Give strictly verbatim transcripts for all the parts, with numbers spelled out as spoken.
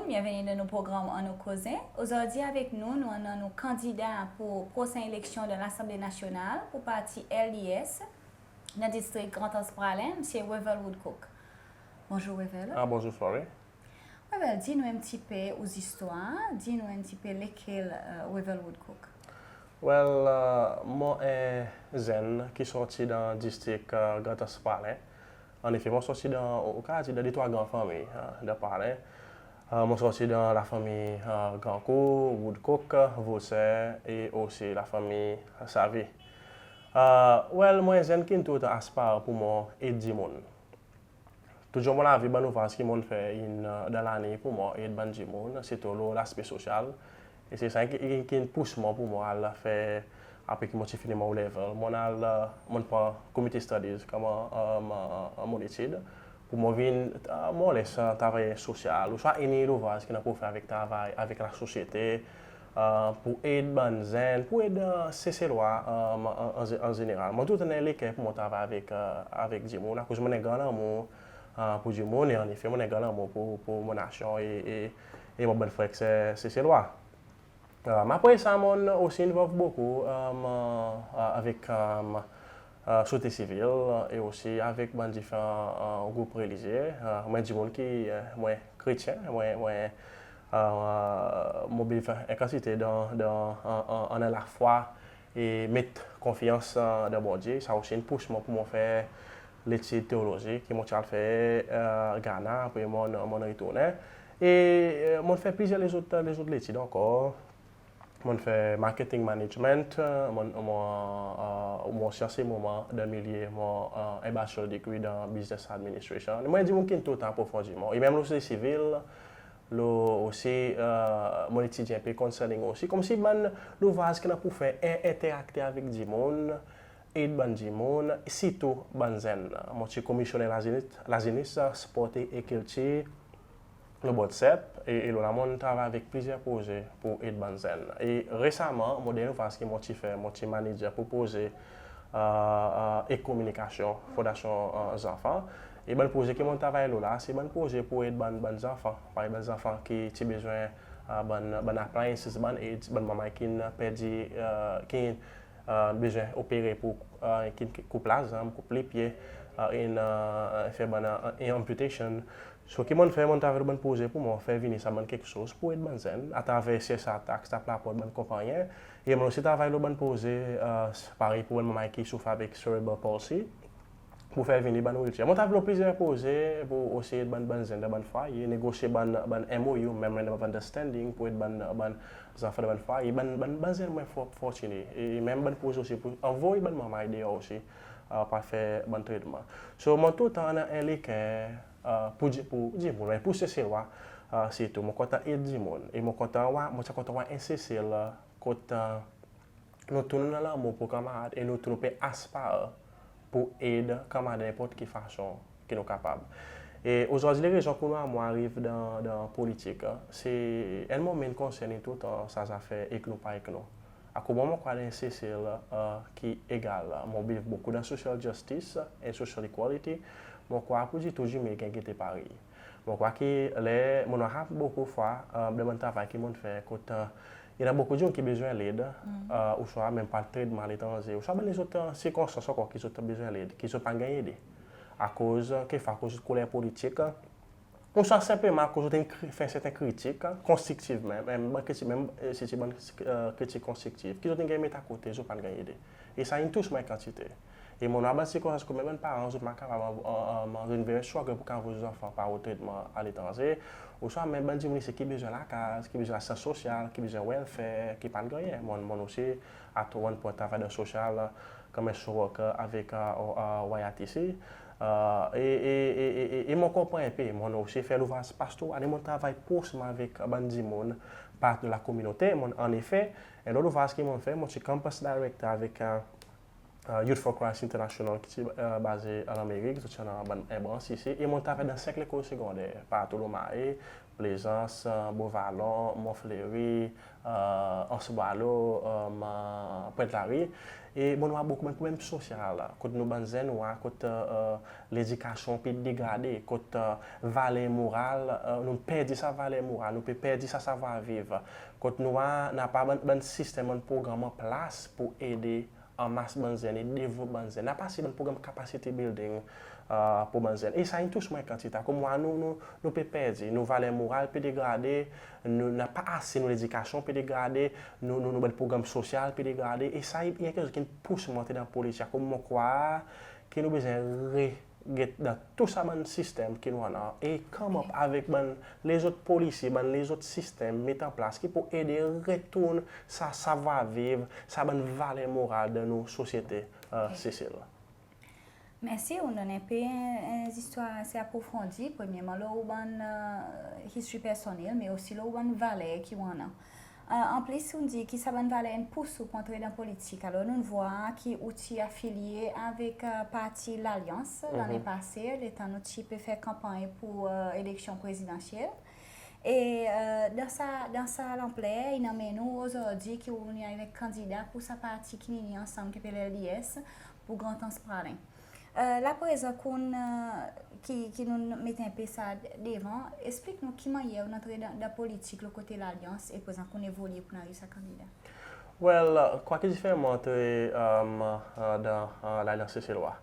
Byenveni dan nou progranm Annou Koze. Ozordi avek nou, nou annan nou kandida pour prosen eleksyon dan Lasanble Nasyonal pour parti L D S dan distrik Grand Anse Praslin, Msye Wavel Woodcock. Bonzour Wavel. Ah, bonzour Flory. Wavel, dir nou en pti pe ou zistwar, dir nou en pti pe lekel, e, Wavel Woodcock. Well, e, mon en zenn ki sorti dan distrik, e, Grand Anse Praslin. Annefe, mon sorti dan, ou kapab dir, dan detrwa gran fanmir, e, dan Praslin. E, mon sorti dan lafanmir, e, Grandcourt, Woodcock, Volcere e osi lafanmir Savy. E, well, mon en zenn ki'n toultan aspire pour mwan ed dimoun. Toultan mon lavi, bann louvraz ki mon'n fer in, e, dan laliny pour mwan ed bann dimoun, sirtou lo laspe sosyal. E se sa ki, ki, ki'n pous mwan pour mwan al fer, apre ki mon ti fini mon O-level, mon'n al, e, mon'n pran Community Studies konman, e, mon, e, mon etid. Pour mwan vin, e, more or less, e, travayer sosyal, ouswa eni louvraz ki annan pour fer avek travay, avek lasosyete, e, pour ed bann zenn, pour ed, e, Seselwa, e, an, an, an zeneral. Mon toultan annan leker pour mwan travay avek, e, avek dimoun, akoz mon annan en gran lanmour, e, pour dimoun, e annefe, mon annan en gran lanmour pour, pour mon nasyon e, e, e mon bann frer ek ser Seselwa. E, me apre sa, mon'n osi involve bokou, e, e, avek, e, e, sosyete sivil, e osi avek bann diferan, e, group relizye. E, mwan en dimoun ki, e, mwan kretyen, mwan, mwan, e, mon believe en kantite dan, dan, e, e, annan lafwa e met konfyans, e, dan Bondye. Sa osi in pous mwan pour mwan fer letid teolozi ki mon ti al fer, e, Ghana, apre mon'n, mon'n retournen. E, e, mon'n fer plizyer lezot, lezot letid ankor. Mon'n fer marketing management, e, mon, mon, e, mon osi an se moman dan milye mon, e, en bachelor degree dan business administration. Mwan en dimoun ki'n toultan aprofondi mwan. E menm lo sosyete sivil, lo osi, e, mon etidye en pe counselling osi. Konmsi bann louvraz ki annan pour fer, en, enterakte avek dimoun, ed bann dimoun, sirtou bann zenn. Mon ti komisyoner lazenes, lazenes, spor e kiltir, lo Bord SEP, e, e lo la mon'n travay avek plizyer proze pour ed bann zenn. E resaman, mon dernyen louvraz ki mon ti fer, mon ti manager pour proze, e, e, e kominikasyon, Fondasyon, e, Zanfan. E bann proze ki mon'n travay lo la, se bann proze pour ed bann, bann zanfan. Parey bann zanfan ki ti bezwen, e, bann, bann appliances, bann aids, bann manmay ki'n perdi, e, ki, e, bezwen opere pour, e, ki, ki koup lazanm, koup lepye, e, in, e, fer bann, e, en amputation. So ki mon'n fer, mon'n travay lo bann proze pour mwan fer vini sa bann keksoz pour ed bann zenn, atraver CSR tax, tap laport bann konpannyen. E mon'n osi travay lo bann proze, e, parey pour bann manmay ki soufer avek cerebral palsy, pour fer vini bann wheelchair. Mon'n travay lo plizyer proze pour osi ed bann, bann zenn dan bann fwaye, negosye bann, bann M O U, Memorandum of Understanding, pour ed bann, bann zanfan dan bann fwaye, bann, bann, bann zenn mwen for-, fortine. E menm bann proze osi pour anvoy bann manmay deor osi, e, pour fer bann tretman. So, mon toultan annan en leker, e, pour di-, pour dimoun, e pour Seselwa, e, sirtou. Mon kontan ed dimoun. E mon kontan war, mon ti a kontan war en Sesel, e, kot, e, nou tou nou annan lanmour pour kanmarad e nou tou nou pe aspire pour ed kanmarad dan nenport ki fason ki nou kapab. E ozordi, lerezon ki mwan mon ariv dan, dan politik, se enn mon main concern i toultan sa zafer ek nou pa ek nou. Akoz mwan mon krwar dan en Sesel, e, ki egal. Mon believe bokou dan social justice and social equality. Mon krwar pour dir tou dimoun i ganny gete parey. Mon krwar ki ler, mon war bokou fwa, e, dan bann travay ki mon'n fer, kot, e, i annan bokou dimoun ki bezwen led, e, ouswa menm pour al tretman aletranze, ouswa bann lezot, e, sirkonstans ankor ki zot bezwen led, ki zot pa'n ganny ede. Akoz, e, kekfwa akoz zot kouler politik, e, ouswa senpleman akoz zot in kri-, fer serten kritik, e, konstriktiv menm, menm bann kritik, menm, e, si ti bann, e, kritik konstriktiv, ki zot in ganny met akote, zot pa'n ganny ede. E sa in tous mwan en kantite. E mon war bann sirkonstans kot menm bann paran, zot pa kapab, e, e, e, zot in very struggle pour kapab anvoy zanfan par rod tretman aletranze. Ouswa menm bann dimoun isi ki bezwen lakaz, ki bezwen asistans sosyal, ki bezwen welfare, ki pa'n gannyen. Mon, mon osi, at one point, travay dan sosyal, e, konman social worker avek, e, e, e, Y I T C. E, e, e mon konpran en pe, mon osi fer louvraz pastoral, e mon travay prosman avek bann dimoun, part de la kominote. Mon, annefe, en lot louvraz ki mon fer, mon ti campus director avek, e, e, Youth for Christ International ki ti, e, baze an Lanmerik, zot ti annan bann, en brans isi, e mon travay dan senk lekol segonder, partou lo Mahé, Plaisance, Beau Vallon, Mont Fleuri, Anse Boileau, Pointe Larue. E bon, nou war bokou bann problenm sosyal kot nou bann zenn, nou war kot ledikasyon pe degrade, kot valer moral, nou perdi sa valer moral, nou pe perdi sa savwa viv. Kot nou war napa bann, bann sistenm, bann progranm an plas pour ede anmas bann zenn e devlop bann zenn. Napa ase bann progranm capacity building pour bann zenn. E sa in tous mwan en kantite. Konmkwa nou, nou, nou pe perdi. Nou valer moral pe degrade, nou napa ase, nou ledikasyon pe degrade, nou, nou, nou bann progranm sosyal pe degrade. E sa i, i en keksoz ki'n pous mwan antre dan politik. Konmkwa ki nou bezwen re get dan tou sa bann sistenm ki nou annan e come up avek bann lezot polisi, bann lezot sistenm met an plas ki pou ede retourn sa savwa viv, sa bann valer moral dan nou sosyete Seselwa. Mersi, ou'n donn en pe en zistwar ase aprofondi. Premyerman lo ou bann history personnel, me osi lo ou bann valer ki ou annan. An plis, ou'n dir ki sa bann valer in pous ou pour antre dan politik. Alor nou'n vwar ki ou ti afilye avek parti Lalyans lannen pase, letan nou ti pe fer kanpanny pour eleksyon prezidansyel. E dan sa, dan sa lanpler, in anmenn ou ozordi ki ou vini avek kandida pour sa parti ki ni ansanm ki apel LDS pour Grand Anse Praslin. La prezan ki, ki nou met en pe sa devan, eksplik nou ki mannyer ou'n antre dan, dan politik lo kote Lalyans e prezan ki ou'n evolye pour ariv sa kandida. Well, kwa ki diferan mon antre dan Lalyans Seselwa?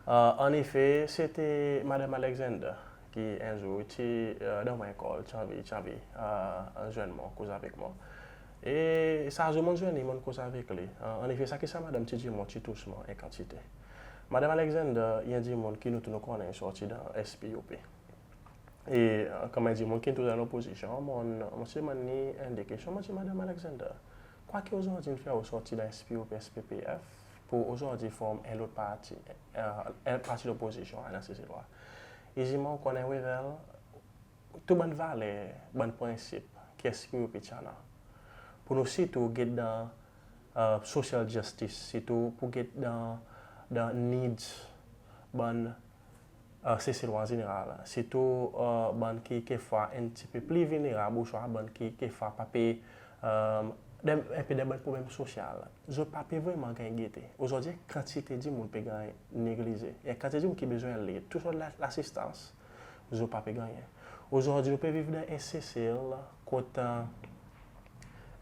Annefe, se ti Madanm Alexander ki en zour ti donn mwan en call, ti anvi, ti anvi zwenn mwan, koz avek mwan. E sa zour mon'n zwenn li, mon'n koz avek li. Annefe, sa ki sa madanm ti dir mwan ti tous mwan en kantite. Madanm Alexander i en dimoun ki nou tou nou konnen, sorti dan SPUP. E konman en dimoun ki'n tou dan lopozisyon, mon'n, mon ti demann li en de kestyon, mon dir, Madanm Alexander, kwa ki ozordi in fer ou sorti dan SPUP, SPPF pour ozordi form en lot parti, en parti lopozisyon, Lalyans Seselwa? I dir mwan, ou konnen Wavel, tou bann valer, bann prensip ki SPUP ti annan, pour nou sirtou get dan social justice, sirtou pour get dan, dan needs bann Seselwa an zeneral, sirtou bann ki kekfwa en pti pe pli vilnerab, ouswa bann ki kekfwa pa pe, en pe dan bann problenm sosyal, zot pa pe vreman ganny gete. Ozordi en kantite dimoun pe ganny neglize. En kantite dimoun ki bezwen led, tou sort lasistans, zot pa pe gannyen. Ozordi nou pe viv dan en Sesel kot en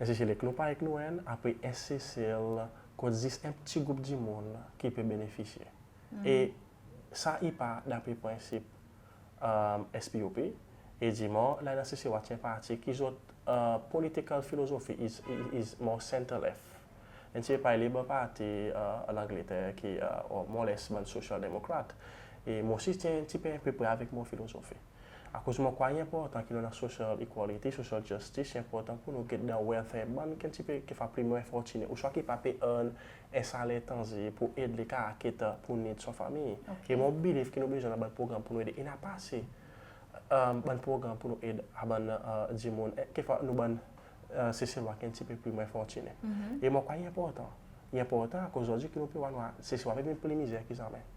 Sesel ek nou pa ek nou enn, apre en Sesel kot zis en pti group dimoun ki pe benefisye. E sa i pa dapre prensip SPUP. E dir mwan, Lalyans Seselwa ti en parti ki zot political philosophy is, is, is more centre left. En pti pe parey Labour Party an Langleter ki, or more or less bann social demokrat. E mwan osi ti en pti pe apepre avek mon filozofi. Akoz mon krwar i enportan ki nou annan social equality, social justice, i enportan pour nou get dan welfare bann ki en pti pe, kekfwa pli mwan fortine, ouswa ki pa pe earn en saler tanzib pour ed li kapab cater pour need son fanmir. E mon believe ki nou bezwen annan bann progranm pour nou ede. E napa ase bann progranm pour nou ed a bann dimoun, kekfwa nou bann Seselwa ki en pti pe pli mwan fortine. E mon krwar i enportan. I enportan akoz ozordi ki nou pe war, nou war Seselwa pe vin pli mizer ki zanmen.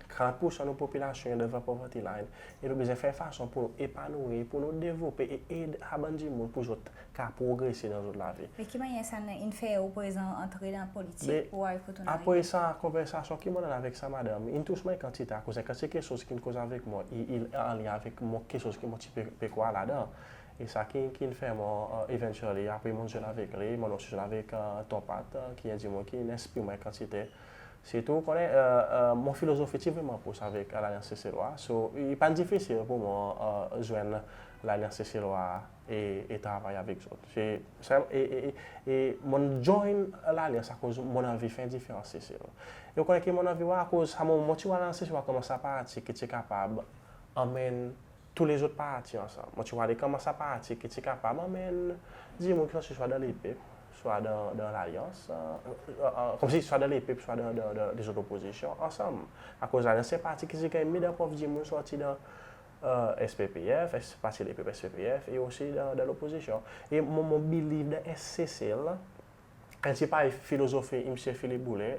Karant poursan nou popilasyon i under the poverty line. E nou bezwen fer fason pour nou epanouir, pour nou devlope e ed sa bann dimoun pour zot kapab progrese dan zot lavi. Me ki mannyer sa in fer ou prezan antre dan politik pour ariv kot ou arive? Apre sa konversasyon ki mon'n annan avek sa madanm, in tous mwan en kantite, akoz en kantite keksoz ki'n koz avek mwan i, i anliny avek mon keksoz ki mon ti pe, pe krwar ladan. E sa ki, ki'n fer mwan eventually, apre mon'n zwenn avek li, mon'n osi zwenn avek Ton Pat, ki en dimoun ki'n enspir mwan en kantite. Sirtou, ou konnen, mon filozofi ti vreman pous avek Lalyans Seselwa. So i pa'n difisil pour mwan zwenn Lalyans Seselwa e, e travay avek zot. Se, sa, e, e, e, e mon'n join Lalyans akoz mon'n anvi fer en diferans Sesel. E ou konnen ki mon'n anvi war, akoz sa mon, mon ti war Lalyans Seselwa konman sa parti ki ti kapab anmenn tou lezot parti ansanm. Mon ti war li konman sa parti ki ti kapab anmenn dimoun ki sorti swa dan Lepep, swa dan, dan Lalyans, konmsi swa dan Lepep, swa dan, dan, dan lezot lopozisyon ansanm. Akoz Lalyans se en parti ki ti ganny met dan pov dimoun sorti dan SPPF, Parti Lepep, SPPF, e osi dan, dan lopozisyon. E mon, mon believe dan en Sesel, en pti pe parey filozofi Msye Philippe Boullée,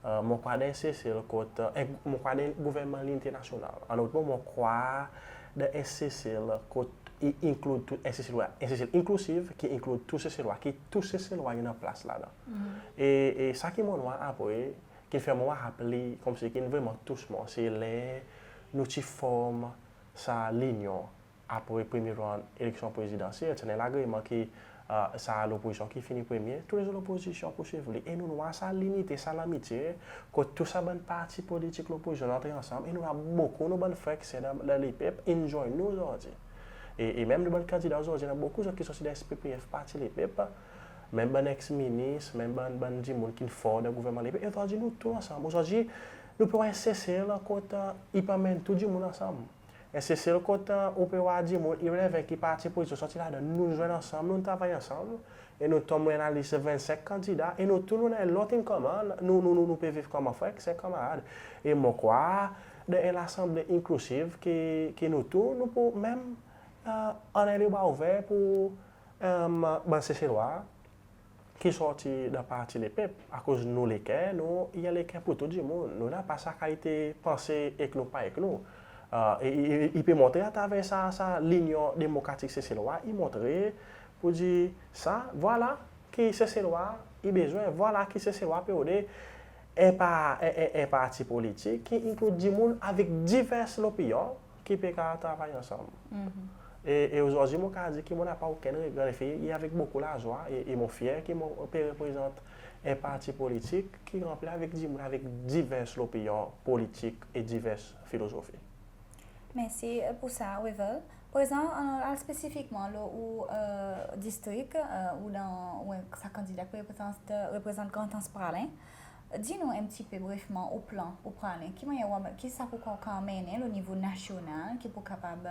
Mon krwar dan en Sesel kot, mon krwar dan gouvernman linite nasyonal. An lot mo, mon krwar dan en Sesel kot i include tou, en Sesel, en Sesel inclusive ki include tou Seselwa, ki tou Seselwa i annan plas ladan. E, e sa ki mon war apre, ki fer mon war pli konmsi ki'n vreman tous mwan, se ler nou ti form sa linyon apre premye round eleksyon prezidansyel, ti annan lagreman ki sa lopozisyon ki fini premye, tou lezot lopozisyon pou swiv li. E nou'n war sa linite, sa lanmitye, kot tou sa bann parti politik lopozisyon antre ansanm, e nou'n war bokou nou bann frer ek ser dan, dan lepep in join nou ozordi. E, e menm nou bann kandida ozordi, annan bokou zot ki sorti dan S P P F, Parti Lepep, menm bann eks-minis, menm bann, bann dimoun ki'n for dan gouvernman lepep, e ozordi nou tou ansanm. Ozordi nou pe war en Sesel kot i pe anmenn tou dimoun ansanm. En Sesel kot ou pe war dimoun, i releve ki parti politik sorti ladan, nou zwenn ansanm, nou travay ansanm, e nou tonm dan lis vennsenk kandida, e nou tou nou annan en lot in common, nou, nou, nou, nou pe viv konman frer ek ser, konman kamarad. E mon krwar dan en lasanble inclusive ki, ki nou tou nou pou menm annan en bra ouver pour bann Seselwa ki sorti dan Parti Lepep, akoz nou leker nou, i en leker pour tou dimoun. Nou napa sa kalite panse ek nou, pa ek nou. E, e, e i pe montre atraver sa, sa Linyon Demokratik Seselwa, i montre pour dir sa, vwala ki Seselwa i bezwen, vwala ki Seselwa pe rode, en pa, en, en, en parti politik ki include dimoun avek divers lopinyon ki pe kapab travay ansanm. E, e ozordi mon kapab dir ki mon napa okenn regre, annefe, i avek bokou lazwa, e, e mon fyer ki mon pe reprezant en parti politik ki ranpli avek dimoun avek divers lopinyon politik e divers filozofi. Mersi pour sa, Wavel. Prezan, annou al spesifikman lo ou distrik, ou dan, ou sa kandida ki reprezant, reprezant Grand Anse Praslin. Dir nou en pti pe brefman ou plan pour Praslin. Ki mannyer ou, kisa ou krwar ou kapab anmennen lo nivo nasyonal ki pou kapab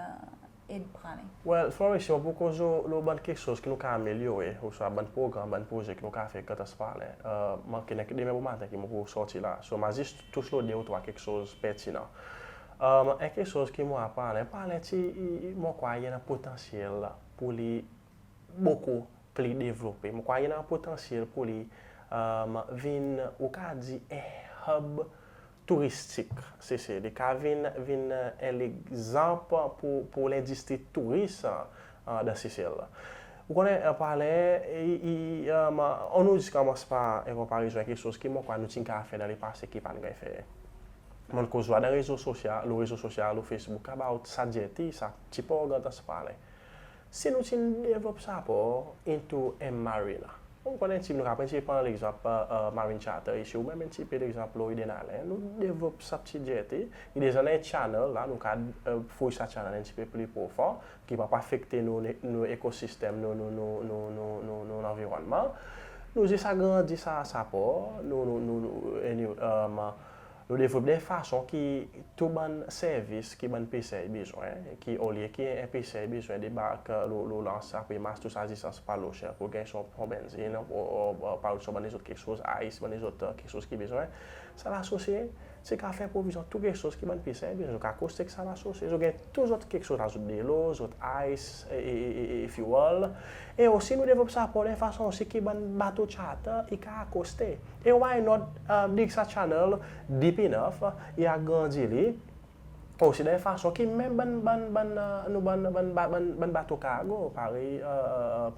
ed Praslin? Well, Floris, si mon pou koz lo, lo bann keksoz ki nou kapab amelyore, ouswa bann progranm, bann proze ki nou kapab fer Grand Anse Praslin, mon konnen ki demen bomaten ki mon pou sorti la. So, mon a zis tous lo de ou trwa keksoz pertinan. En keksoz ki mon a parle, parle ti, mon krwar i annan potansyel pour li bokou pli devlope. Mon krwar i annan potansyel pour li vin, ou kapab dir, en hub touristik Sesel. Li kapab vin, vin en legzanp pour, pour lendistri touris dan Sesel. Ou konnen, parle, i, i, annou zis konmans par en konparizon, keksoz ki mon krwar nou ti'n kapab fer dan lepase ki pa'n ganny fer. Mon koz lo dan rezo sosyal, lo rezo sosyal, lo Facebook, about sa jetty, sa pti por Grand Anse Praslin. Si nou ti'n devlop sa por into en marina. Ou konnen, ti, nou kapab pran en pti pe legzanp Marine Charter isi, ou menm en pti pe legzanp lo Eden Island, nou devlop sa pti jetty, i deza annan en channel la, nou kapab fouy sa channel en pti pe pli profon, ki pa pou afekte nou, nou ekosistem, nou, nou lanvironnman. Nou zis agrandi sa, sa por, nou, nou, nou, nou, nou devlop dan en fason ki tou bann servis ki bann peser i bezwen, ki olye ki en peser i bezwen debark lo, lo lans, apre mas tou sa distans par losen pour ganny son, son benzin, ou, ou, ou, par son bann lezot keksoz, ice, bann lezot keksoz ki bezwen. Sa lasosye ti kapab fer provizyon tou keksoz ki bann peser i bezwen. Zot kapab koste ek sa lasosye, zot ganny tou zot keksoz la, zot delo, zot ice, e, e, e, e, e fuel. E osi nou devlop sa por dan en fason osi ki bann bato charter i kapab akoste. E why not dig sa channel deep enough, e agrandi li osi dan en fason ki menm bann, bann, bann, nou bann, bann, bann, bann bato kargo, parey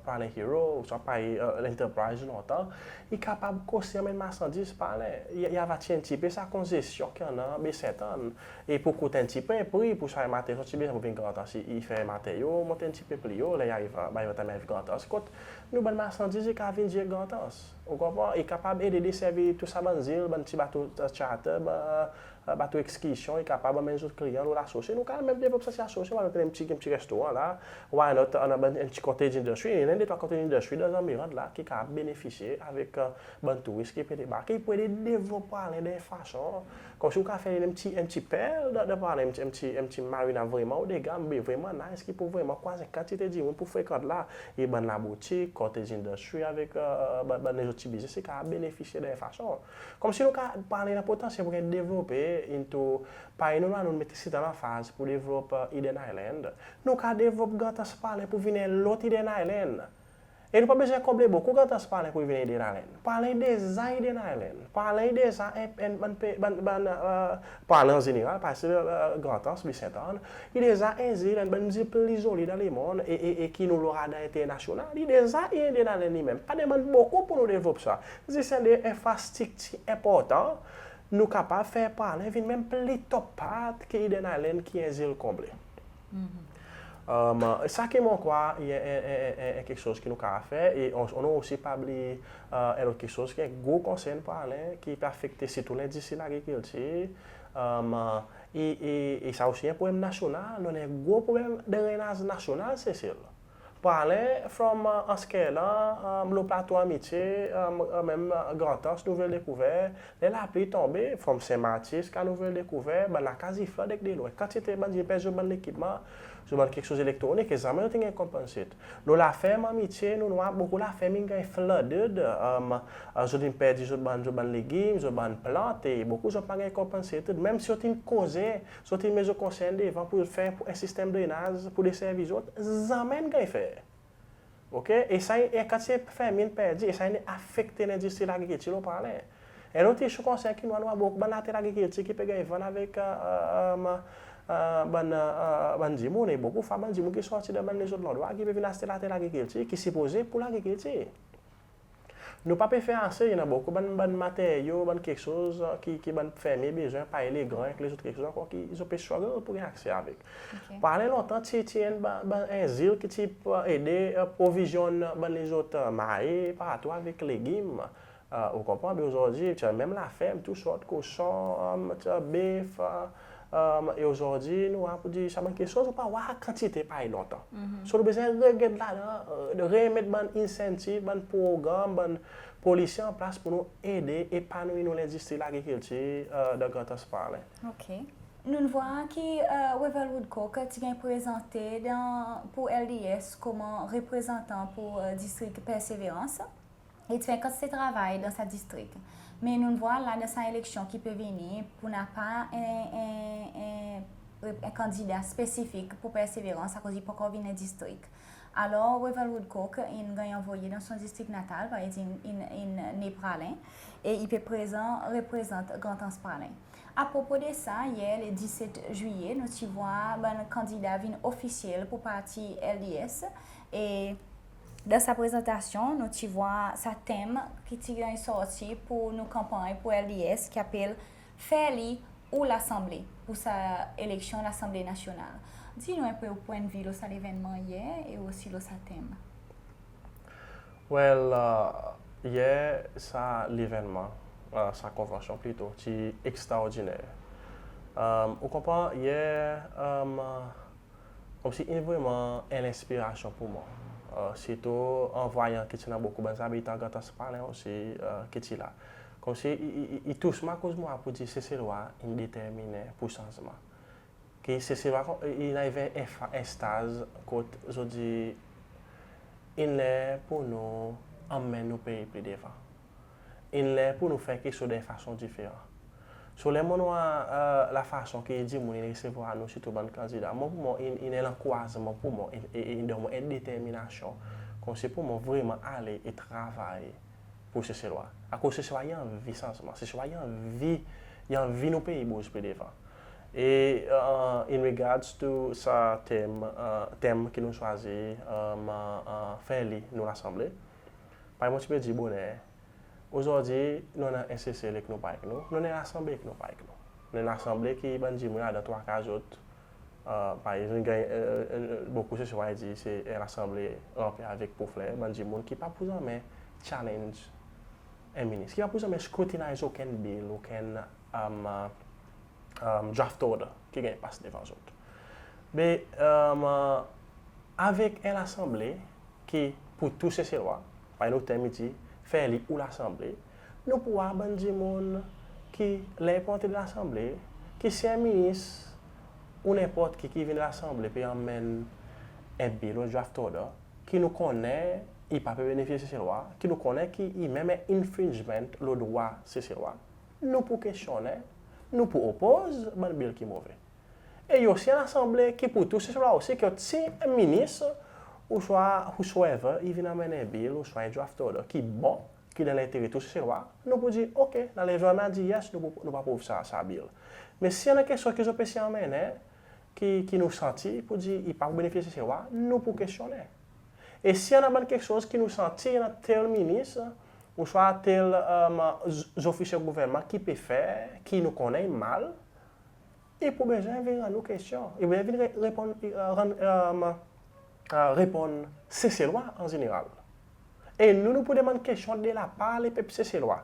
Praslin Hero, ouswa parey Enterprise lontan, i kapab koste anmenn marsandiz Praslin. I, i ava tir en pti pe sa konzesyon ki annan Baie Sainte Anne. E pou kout en pti pe pri, pour sa materyo sorti Baie Sainte Anne pour vin Grand Anse, i, i fer materyo mont en pti pe pli o, ler i ariv, ba, i ava ariv Grand Anse, kot nou bann marsandiz i kapab vin direk Grand Anse. Ou konpran? I kapab ede deservi tou sa bann zil, bann pti bato charter, bann bato ekskirsyon, i kapab anmenn zot kliyan lo lasosye. Nou kapab menm devlop sa lasosye, why not en pti, en pti restoran la, why not annan en pti cottage industry, annan de trwa cottage industry dan Mirande la ki kapab benefisye avek bann touris ki pe debarke, i pou ede devlop Praslin dan en fason konmsi ou kapab fer en pti, en pti perl dan, dan Praslin, en pti, en pti, en pti marina vreman o de gam, be vreman nice, ki pou vreman krwaz en kantite dimoun pou frekant la. E bann laboutik, cottage industry avek bann, bann lezot pti biznis, i kapab benefisye dan en fason. Konmsi nou kapab, Praslin annan potansyel pour ganny devlope into, parey nou, nou met sitan lanfaz pour devlop Eden Island. Nou kapab devlop Grand Anse Praslin pour vin en lot Eden Island. E nou pa bezwen konble bokou Grand Anse Praslin pour vin ede Eden Island. Praslin i deza Eden Island. Praslin i deza en, en, bann pe-, bann, bann, e, Praslin an zeneral, pa sel, e, Grand Anse, Baie Sainte Anne, i deza en zil, enn bann zil pli zoli dan lemonn, e, e, e ki nou lo radar enternasyonal, i deza Eden Island li menm. Pa demann bokou pour nou devlop sa. Zis en de lenfrastriktir enportan, nou kapab fer Praslin vin menm pli top part ki Eden Island ki en zil konble. Sa ki mon krwar i en, en, en, en, en keksoz ki nou kapab fer, e nou, nou osi pa bliye, e, en lot keksoz ki en gro konsern Praslin, ki pe afekte sirtou lendistri lagrikiltir, e, e, e sa osi en problenm nasyonal, nou annan en gro problenm drenaz nasyonal Sesel. Praslin, from, e, Anse Kerlan, e, lo Plato Amitie, e, e, menm, e, Grand Anse, Nouvelle Découverte, ler lapli i tonbe, from Saint-Martin ziska Nouvelle Découverte, bann lakaz i flood ek delo. Kantite bann dimoun i perdi zot bann lekipman, zot bann keksoz elektronik, e zanmen zot in ganny compensate. Lo laferm Amitie, nou'n war bokou laferm in ganny flooded, e, e, zot in perdi zot bann, zot bann legim, zot bann plant, e bokou zot pa ganny compensate. Menm si zot in koze, zot in met zot konsern devan pour fer pour en sistenm drenaz pour deservi zot, zanmen in ganny fer. Oke? E sa, e kantite fermye in perdi, e sa in afekte lendistri lagrikiltir lo Praslin. En lot issue konsern ki nou, nou war bokou bann later lagrikiltir ki pe ganny vann avek, e, e, e, e, bann, e, e, bann dimoun, e bokou fwa bann dimoun ki sorti dan bann lezot landrwa ki pe vin aste later lagrikiltir, ki sipoze pour lagrikiltir. Nou pa pe fer ase, i annan bokou bann, bann materyo, bann keksoz, e, ki, ki bann fermye bezwen, parey legran, ek lezot keksoz ankor ki zot pe struggle pour ganny akse avek. Oke. Praslin lontan ti, ti en ba-, ba-, en zil ki ti, e, ede, e, provizyonn bann lezot, e, mahe, partou avek legim. E, ou konpran, be ozordi, ti annan menm laferm, tou sort, koson, e, ti annan bef, e, e, e ozordi, nou war pour dir sa bann keksoz, ou pa war kantite parey lontan. So, nou bezwen regard ladan, e, remet bann incentive, bann progranm, bann polisi an plas pour nou ede epanouir nou lendistri lagrikiltir, e, dan Grand Anse Praslin. Oke. Nou'n war ki, e, Wavel Woodcock ti ganny prezante dan, pour L D S konman reprezantan pour, e, distrik Perseverance. E ti fer en kantite travay dan sa distrik. Me nou'n war la dan sa eleksyon ki pe vini, pour napa en, en, en, en kandida spesifik pour Perseverance akoz i pa ankor vin en distrik. Alor, Wavel Woodcock in ganny anvoye dan son distrik natal, parey dir in, in, in ne Praslin, e i pe prezan reprezant Grand Anse Praslin. Apropo de sa, yer, le diset zilye, nou ti war bann kandida vin ofisyel pour parti L D S, e dan sa prezantasyon, nou ti war sa tenm ki ti ganny sorti pour nou kanpanny pour L D S, ki apel Fer li ou Lasanble pour sa eleksyon Lasanble Nasyonal. Dir nou en pe ou pwennvi lo sa levennman yer e osi lo sa tenm. Well, e, yer sa levennman, e, sa konvansyon plito, ti ekstraordiner. E, ou konpran, yer, e, konmsi in vreman en lenspirasyon pour mwan. E, sirtou an vwayan ki ti annan bokou bann zabitan Grand Anse Praslin osi, e, ki ti la. Konmsi i, i, i, i tous mwan akoz mon war pour dir Seselwa in determinen pour sanzman. Ki Seselwa, i, in arive en fa-, en staz kot zot dir in ler pour nou anmenn nou pei pli devan. In ler pour nou fer keksoz dan en fason diferan. So, ler mon war, e, lafason ki dimoun in resevwar nou, sirtou bann kandida, mwan pour mwan, in, in en lankourajman pour mwan, e, e, e in donn mwan en determinasyon, konmsi pour mwan vreman ale e travay pour Seselwa. Akoz Seselwa i anvi sanzman, Seselwa i anvi, i anvi nou pei bouz pli devan. E, e, in regards to sa tenm, e, tenm ki nou swazir, e, e, Fer li nou Lasanble, parey mon ti pe dir boner, ozordi nou annan en Sesel ek nou pa ek nou, nou annan en Lasanble ek nou pa ek nou. Nou annan en Lasanble ki bann dimoun ladan trwa kar zot, e, parey zot in ganny, e, e, e, bokou Seselwa i dir se en Lasanble ranpli avek po fler, bann dimoun ki pa pou zanmen challenge en minis, ki pa pou zanmen scrutinize okenn bill, okenn, e, e, e, draft order ki ganny pas devan zot. Me, e, avek en Lasanble ki pour tou Seselwa, parey nou tenm i dir, Fer li ou Lasanble, nou pou war bann dimoun ki ler i pou antre dan Lasanble, ki si en minis ou nenport ki ki vin Lasanble pe anmenn en bill, en draft order, ki nou konnen i pa pe benefisye Seselwa, ki nou konnen ki i menm en infringement lo drwa Seselwa, nou pou kestyonnen, nou pou opoz bann bill ki move. E i osi en Lasanble ki pou tou Seselwa osi, ki si en minis ouswa whosoever i vin anmenn en bill ouswa en draft order ki bon, ki dan lentere tou Seselwa, nou pou dir, OK, Lalezonm a dir yes, nou pou, nou pou aprouv sa, sa bill. Me si i annan keksoz ki zot pe sey anmennen, ki, ki nou santi pou dir i pa pou benefisye Seselwa, nou pou kestyonnen. E si i annan bann keksoz ki nou santi i annan tel minis, ouswa tel, e, z-, zofisye gouvernman ki pe fer, ki nou konnen i mal, i pou bezwen vin rann nou kestyon. I pou bezwen vin re-, reponn, e, rann, e, e, reponn Seselwa an zeneral. E nou, nou pou demann kestyon de lapar lepep Seselwa.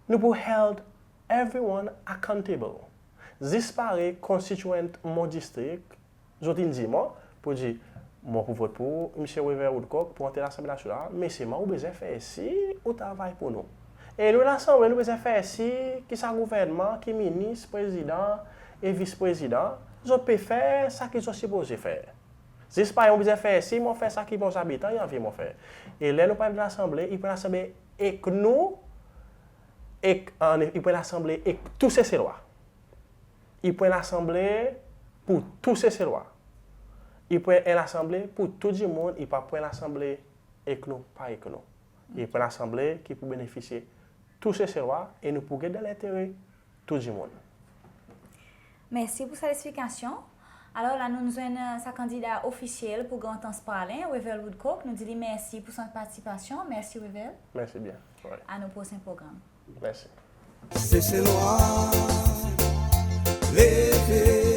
Nou pou hold everyone accountable. Zis parey constituent mon distrik, zot in dir mwan, pou dir, mwan pou vot pou Msye Wavel Woodcock pou antre Lasanble Nasyonal, me selman ou bezwen fer sir ou travay pou nou. E nou Lasanble, nou bezwen fer sir ki sa gouvernman, ki minis, prezidan e vis prezidan, zot pe fer sa ki zot sipoze fer. Zis parey mon bezwen fer sir mon fer sa ki mon zabitan i anvi mon fer. E ler nou pran Lasanble, i pran Lasanble ek nou, ek, an, i pran Lasanble ek tou Seselwa. I pran Lasanble pou tou Seselwa. I pran en Lasanble pou tou dimoun, i pa pran Lasanble ek nou, pa ek nou. I pran Lasanble ki pou benefisye tou Seselwa e nou pou get dan lentere tou dimoun. Mersi pou sa leksplikasyon. Alor la nou'n zwenn, e, sa kandida ofisyel pou Grand Anse Praslin, Wavel Woodcock. Nou dir li mersi pou son partisipasyon. Mersi Wavel. Mersi byen. Wi. A nou prosen progranm. Mersi. Seselwa, leve.